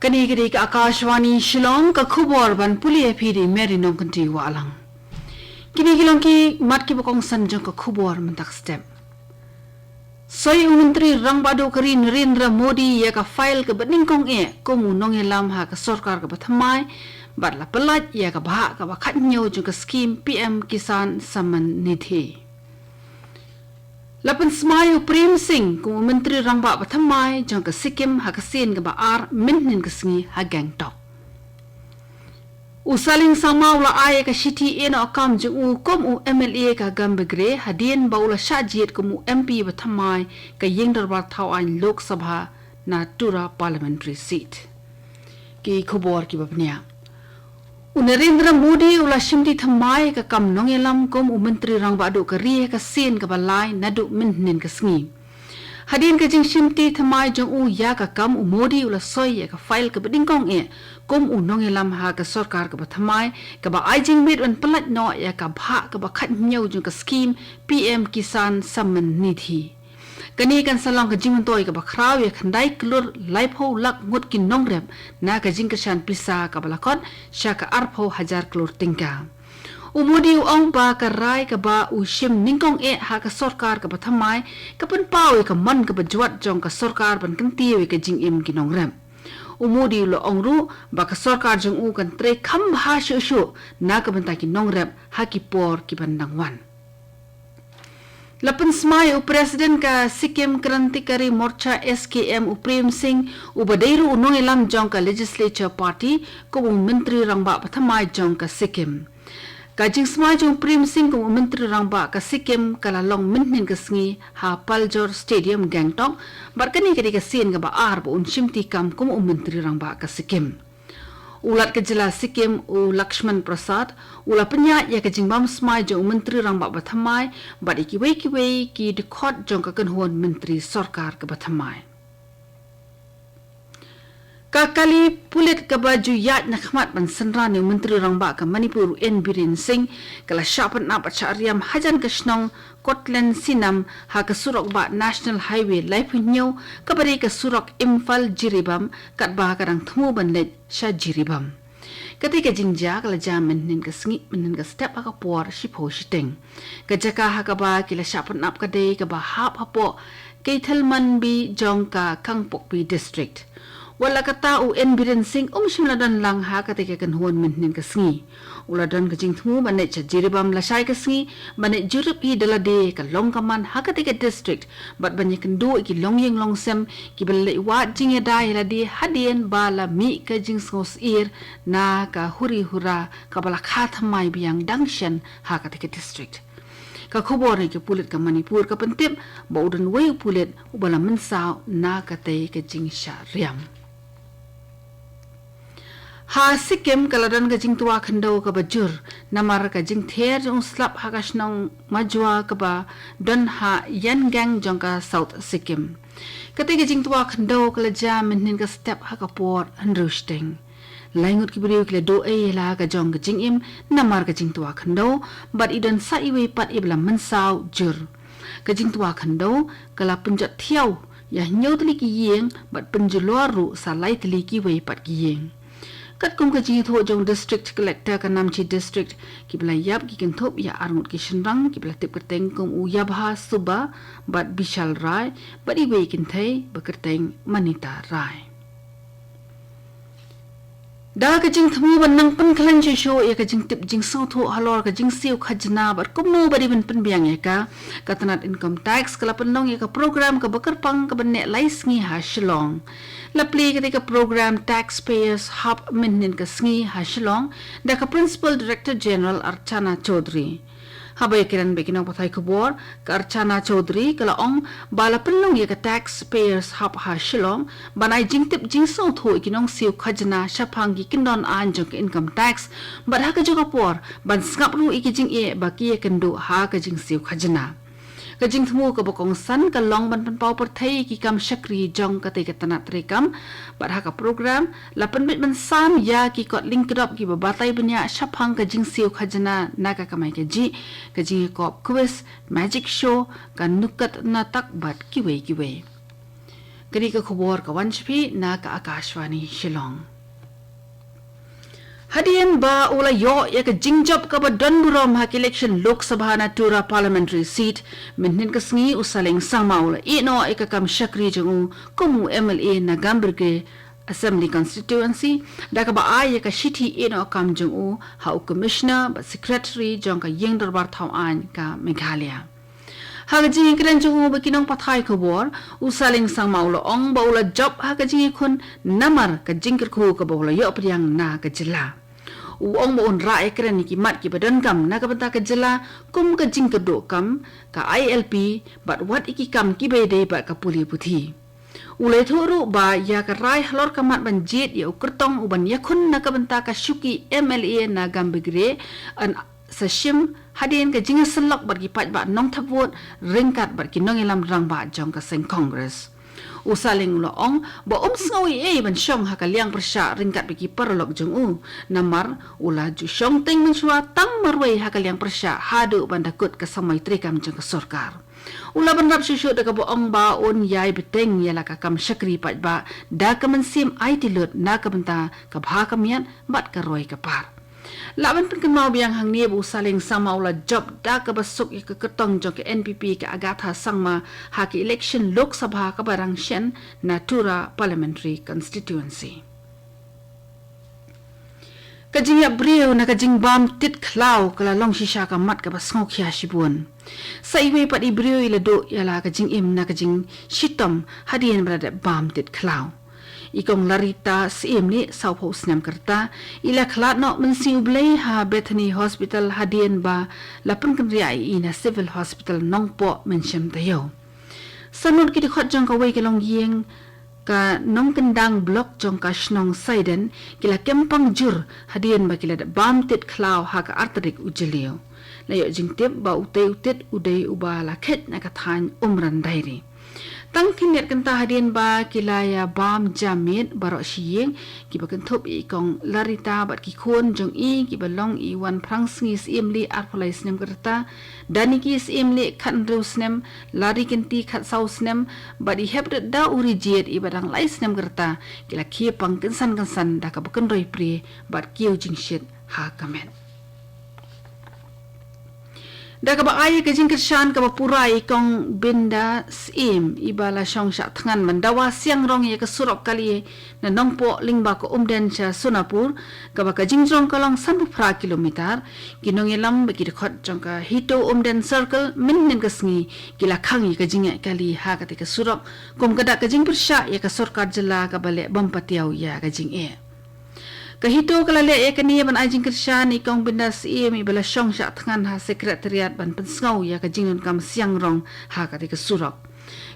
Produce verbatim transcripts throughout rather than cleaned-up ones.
Kane ka dei ka Akashvani Shillong, ka khubor ban pule ïa phi da i Mary Nongkynrih Wahlang. Kine ki long ki mat kiba kongsan jong ka khubor mynta ka step. Soi u Myntri Rangbah Duh ka ri Narendra Modi ïa ka file kaba nyngkong eh kum u nongïalam ha ka sorkar kaba thymmai, bad la pyllait ïa ka bhah kaba khathynñiew jong ka skhim P M Kisan Samman Nidhi. La pynsmai u Prem Singh kum u Myntri Rangbah ba thymmai jong ka Sikkim ha ka sien kaba ar mynhynnin ka sngi ha Gangtok. U Saleng Sangma u la ai ïa ka shithi ïehnoh kam jong u kum u M L A ka Gambegre hadien ba u la shah jied kum u M P ba thymmai ka ïing dorbar thaw aiñ Lok Sabha na Tura Parliamentary Seat. Ki khubor kiba bniah. U Narendra Modi u la shimti thymmai ka kam nongïalam kum u Myntri Rangbah Duh ka ri ha ka sien kaba lai naduh mynhynnin ka sngi. Hadien ka jingshimti thymmai jong u ïa ka kam, u Modi u la soi ïa ka file kaba nyngkong eh kum u nongïalam ha ka sorkar kaba thymmai, kaba ai jingmut ban pyllait noh ïa ka bhah kaba khathynñiew jong ka skhim P M Kisan Samman Nidhi. Kane kan sa long ka jingmyntoi kaba khraw ïa khyndai klur laiphew lak ngut ki nongrep na ka jingkyrshan pisa kaba la kot sha ka arphew hajar klur tyngka. U Modi u ong ba ka rai kaba u shim nyngkong eh ha ka sorkar kaba thymmai ka pynpaw ïa ka mon kaba jwat jong ka sorkar ban kyntiew ïa ka jingim ki nongrep. U Modi u la ong ruh ba ka sorkar jong u kan trei kham bha shuh shuh na ka bynta ki nongrep ha ki por kiban dang wan. La pynsmai u President ka Sikkim Krantikari Morcha, S K M, u Prem Singh, uba dei ruh u nongïalam jong ka Legislature Party, kum u Myntri Rangbah ba thymmai jong ka Sikkim. Ka jingsmai jong u Prem Singh kum u Myntri Rangbah ka Sikkim ka la long mynhynnin ka sngi ha Paljor Stadium, Gangtok, bad kane ka dei ka sien kaba ar ba un shimti kam kum u Myntri Rangbah ka Sikkim. U Lat ka jylla Sikkim, u Lakshman Prasad, u la pynïaid ïa ka jingbam smai jong u Myntri Rangbah ba thymmai bad ïa kiwei kiwei ki dkhot jong ka kynhun myntri sorkar kaba thymmai. Ka kali pulit kaba ju ïaid na khmat ban synran ïa u Myntri Rangbah ka Manipur, u N Biren Singh, ka la shah pynap bad shah riam hajan ka shnong Kotlen Sinam ha ka surok bah National Highway laiphew hynñiew, kaba dei ka surok Imphal Jiribam, katba ka dang thmu ban leit sha Jiribam. Katei ka jingjia ka la jia mynhynnin ka sngi, mynhynnin ka step ha ka por shiphew shiteng. Ka jaka ha kaba ki la shah pynap ka dei kaba hap hapoh Keithelmanbi jong ka Kangpokpi District. Wat la katta, u N Biren Singh um shym la don lang ha katei ka kynhun mynhynnin ka sngi. U la don ka jingthmu ban leit sha Jiribam lashai ka sngi, ban leit jurip hi da lade ka long ka man ha katei ka district, bad ban ïakynduh ïa ki longïing longsem kiba la leit wad jingïada ïa lade hadien ba la mih ka jingsngewsyier na ka huri hura kaba la kha thymmai biang dang shen ha katei ka district. Ka khubor na ki pulit ka Manipur ka pyntip ba u don uwei u pulit uba la mynsaw na katei ka jingshah riam. Ha Sikkim ka la don ka jingtwa khyndew kaba jur namar ka jingther jong u slap ha ka shnong Majwa kaba don ha Yangang jong ka South Sikkim. Katei ka jingtwa khyndew ka la jia mynhynnin ka step ha ka por hynriew shiteng. Lai ngut ki briew ki la duh ei ïa la ka jong ka jingim namar ka jingtwa khyndew, bad i don sa iwei pat iba la mynsaw jur. Ka jingtwa khyndew ka la pynjot thiaw ïa hynñiew tylli ki ïing bad pynjulor ruh sa lai tylli kiwei pat ki ïing. Katkum ka jingïathuh jong District Collector, ka Namche District, kiba la ïap ki kynthup ïa arngut ki shynrang kiba la tip kyrteng kum u Yabha Suba bad Bishal Rai, bad iwei i kynthei ba kyrteng Manita Rai. Da ka jingthmu ban nang pynkhlaiñ shuh shuh ïa ka jingtip jingsngewthuh halor ka jingsiew khajna bad kumno ba dei ban pynbiang ïa ka, ka tnat Income Tax ka la pynlong ïa ka program kaba kyrpang kaba neh lai sngi ha Shillong. La plie katei ka program Taxpayers Hub mynhynnin ka sngi ha Shillong da ka Principal Director General Archana Chaudhary. Haba ïakren bad ki nongpathai khubor, ka Archana Chaudhary ka la ong ba la pynlong ïa ka Taxpayers Hub ha Shillong ban ai jingtip jingsngewthuh ïa ki nongsiew khajna shaphang ki kyndon aiñ jong ka income tax, bad ha kajuh ka por ban sngap ruh ïa ki jingeh ba ki ïakynduh ha ka jingsiew khajna. Ka jingthmu kaba kongsan ka long ban pynpaw pyrthei ïa ki kam shakri jong katei ka tnat treikam, bad ha ka program la pynbit ban sam ïa ki kot lyngkdop kiba batai bniah shaphang ka jingsiew khajna na ka kamai kajih, ka jingïakop quiz, magic show, ka nukat natak bad kiwei kiwei. Kane ka khubor ka wan sha phi na ka Akashvani Shillong. Hadien ba u la ïoh ïa ka jingjop kaba don burom ha ka election Lok Sabha na Tura Parliamentary Seat, mynhynnin ka sngi u Saleng Sangma u la ïehnoh ïa ka kam shakri jong u kum u M L A na Gambegre Assembly Constituency, da kaba ai ïa ka shithi ïehnoh kam jong u ha u Commissioner bad Secretary jong ka Ïing Dorbar Thaw Aiñ ka Meghalaya. Ha ka jingïakren jong u bad ki nongpathai khubor, u Saleng Sangma u la ong ba u la jop ha ka jingïakhun namar ka jingkyrkhu kaba u la ïoh pdiang na ka jylla. U ong ba un rah ïakren ïa ki mat kiba donkam na ka bynta ka jylla, kum ka jingkyrduh kam, ka I L P, bad wat ïa ki kam kiba ïadei bad ka pule puthi. U la ïathuh ruh ba ïa ka rai halor ka mat ban jied ïa u kyrtong u ban ïakhun na ka bynta ka shuki M L A na Gambegre, yn sa shim hadien ka jingïasyllok bad ki paidbah nongthep vote ryngkat bad ki nongïalam rangbah jong ka seng Congress. U Saleng u la ong ba um sngew ei ei ban shong ha ka liang pyrshah ryngkat bad ki paralok jong u, namar u la ju shong teng mynshuwa tang marwei ha ka liang pyrshah haduh ban da kut ka samoi treikam jong ka sorkar. U la bynrap shuh shuh da kaba ong ba un ïai bteng ïa la ka kam shakri paidbah da ka mynsiem aiti lut na ka bynta ka bha ka miat bad ka roi ka par. Lah ban pynkynmaw biang hangne ba u Saleng Sangma u la jop da kaba suk ïa ka kyrtong jong ka N P P ka Agatha Sangma ha ka election Lok Sabha kaba rangshien na Tura Parliamentary Constituency. Ka jingïap briew na ka jingbam tit khlaw ka la long shisha ka mat kaba sngewkhia shibun. Sa iwei pat i briew i la duh ïa la ka jingim na ka jingshitom hadien ba la dep bam tit khlaw. I kong Larita Syiemlieh, sawphew snem ka rta, i la khlad noh mynsngi U Blei ha Bethany Hospital hadien ba la pynkynriah ïa i na Civil Hospital Nongpoh mynshem taïew. Sa nud ki dkhot jong kawei ka longïing ka Nongkyndang Block jong ka shnong Saiden ki la kem pang jur hadien ba ki la dep bam tit khlaw ha ka artylli u Jylliew. La ïoh jingtip ba utei u tit u dei uba la kheit na ka thaiñ Umran Diary. Tang khyndiat kynta hadien ba ki la ïa bam ja miet baroh shi ïing, kiba kynthup ïa i kong Larita bad ki khun jong i kiba long i Wanphrangsngi Syiemlieh, arphew lai snem ka rta, Daniki Syiemlieh, khathynriew snem, Larikynti, khatsaw snem, bad i Hepdetda Urijied iba dang lai snem ka rta, ki la khie pang kynsan kynsan da kaba kynroi prie bad kiew jingshit ha ka met. Da kaba ai ïa ka jingkyrshan kaba pura ïa i kong Binda Syiem iba la shong shah thngan ban dawa siang rong ïa ka surok kali na Nongpoh lyngba ka Umden sha Sonapur, kaba ka jingjrong ka long sanphew phra kilometer, ki nongïalam bad ki dkhot jong ka HITO Umden Circle mynhynnin ka sngi ki la khang ïa ka jingïaid kali ha katei ka surok kum ka dak ka jingpyrshah ïa ka sorkar jylla kaba leh bym patiaw ïa ka jingeh. Ka HITO ka la leh ïa kane ban ai jingkyrshan ïa i kong Binda Syiem iba la shong shah thngan ha Secretariat ban pynsngew ïa ka jingdonkam siang rong ha katei ka surok.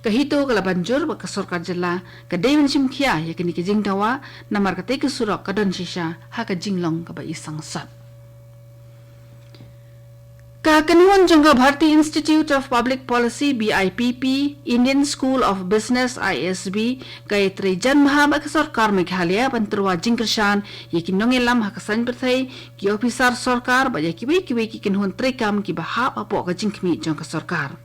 Ka HITO ka la ban jur ba ka sorkar jylla ka dei ban shim khia ïa kane ka jingdawa, namar katei ka surok ka don shisha ha ka jinglong kaba i sangsot. Ka kynhun jong ka Bharati Institute of Public Policy, B I P P, Indian School of Business, I S B, ka ïatrei jan bha bad ka sorkar Meghalaya ban tyrwa jingkyrshan ïa ki nongïalam ha ka saiñ pyrthei, ki ophisar sorkar bad ïa kiwei kiwei ki kynhun treikam kiba hap hapoh ka jingkhmih jong ka sorkar.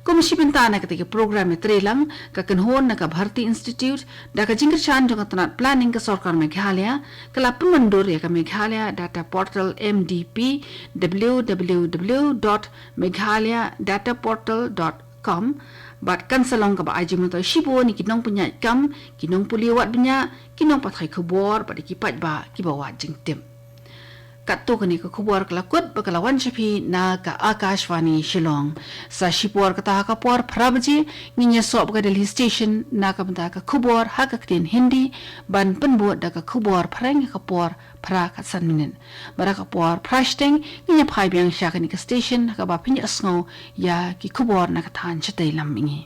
Kum shi bynta na katei ka program ïatreilang, ka kynhun na ka Bharati Institute, da ka jingkyrshan jong ka tnat planning ka sorkar Meghalaya, ka la pynmyndur ïa ka Meghalaya Data Portal, M D P, W W W dot meghalaya data portal dot com, bad kan sa long kaba ai jingmyntoi shibun ïa ki nongpynïaid kam, ki nongpule wad bniah, ki nongpathai khubor bad ïa ki paidbah kiba wad jingtip. Katto kane ka khubor ka la kut bad ka la wan sha phi na ka Akashvani Shillong. Sa shipor kata ha ka por phra baje ngin ïasoh bad ka Delhi Station na ka bynta ka khubor ha ka ktien Hindi, ban pynbud da ka khubor phareng ha ka por phra khatsan minit. Bad ha ka por phra shiteng ngin ïa phai biang sha kane ka station ha kaba phin ïohsngew ïa ki khubor na ka thaiñ shatei lam mihngi.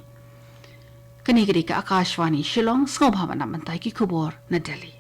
Kane ka dei ka Akashvani Shillong, sngewbha ban ap mynta ïa ki khubor na Delhi.